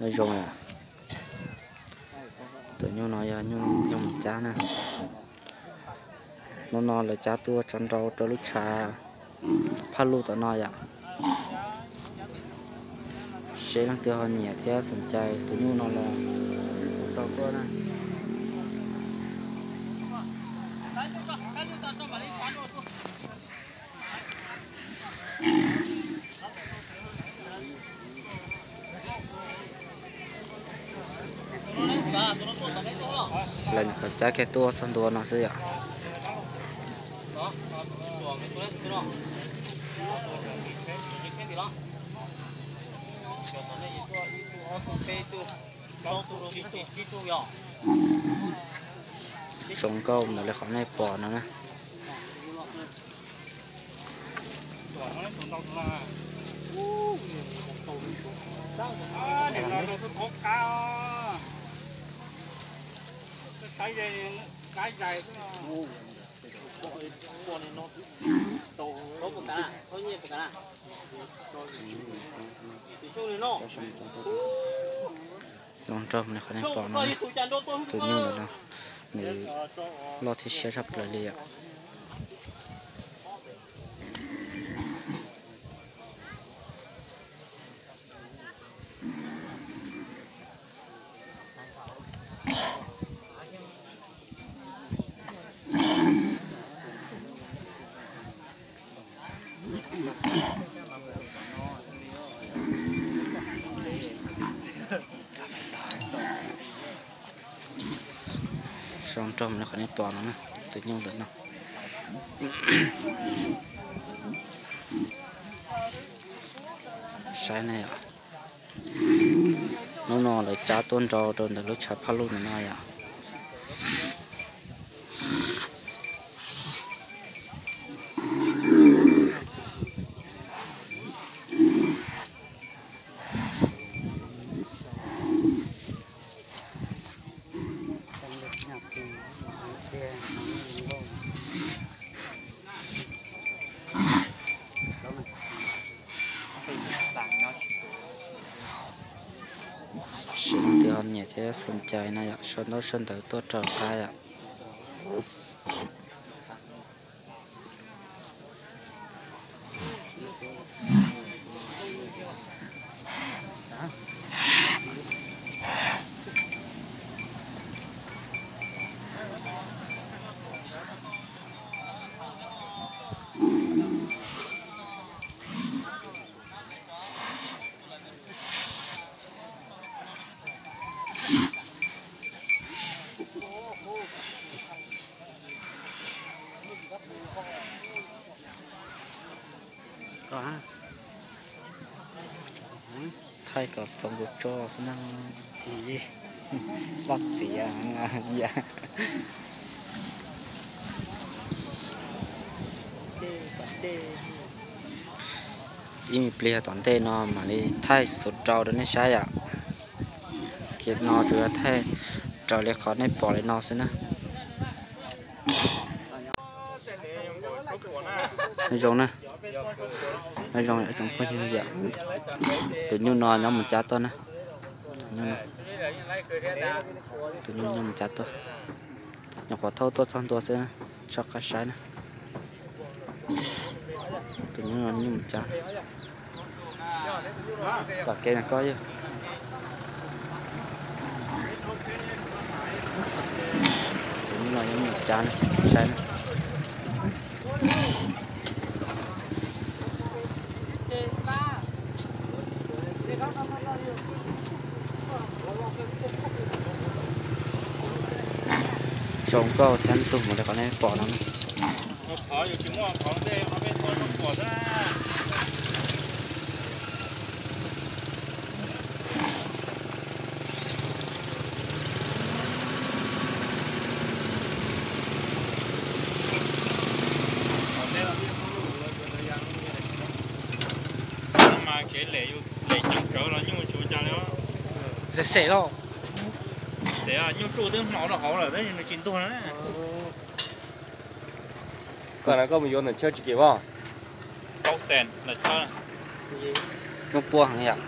Nyob zoo, tus nyuj no yog nyuj mus cab na. Hnub no lawv cab tuaj tso nrau rau lub tshav phaj luj tom no yom. Seb leej twg ho nyiam thiab xom cai tus nyuj no los rau tuaj na. Lawv nyuam qhuav cab kiag tuaj txog ntua no xwb yom. Zoo nkauj mus li qhov nej pom no na. Zoo nraug li qhov nej pom no, tus nyuj ntawm no nws loj thiab siab tshaj plaws li yom. Zoo nraug li qhov nej pom no na, tus nyuj ntawm no. Saib ne yom, hnub no lawv cab tuaj nrau rau ntawm lub tshav phaj luj ntawm no yom. Seb leej twg ho nyiam thiab xom cai no yom, sau ntaub sau ntawv tuaj rau qab yom. Thaij kom txaus nkaus tso xwb na. Loj txiav. Ib me pliag tom ntej no mam li thaij xuv rau rau nej saib yom. Kiag no tsuas yog thaij raws li qhov nej pom li no xwb na. Nyob zoo na, nyob zoo tsoom phooj ywg yom. Tus nyuj no nyob mus cab tuaj na. Tus nyuj nyob mus cab tuaj, nyuam qhuav thauj tuaj txog ntua xwb, tso qab saib na. Tus nyuj no nyob mus cab, tom kev no koj yog. Tus nyuj no nyob mus cab na, saib na. Zoo nkauj thiab ntug mus li qhov nej pom no. Mas kev lem, lem ceev kawg los nyuj tsis ua cas li. Xem xem los. Xem nyuj tsuj twb hnav rau hauv lawm tab sis nws tsis ntug na. Koj na, koj mus yuav ntawm chaw tsis kim voj. Rau xem ntawm chaw. Nyuj puaj heev yom.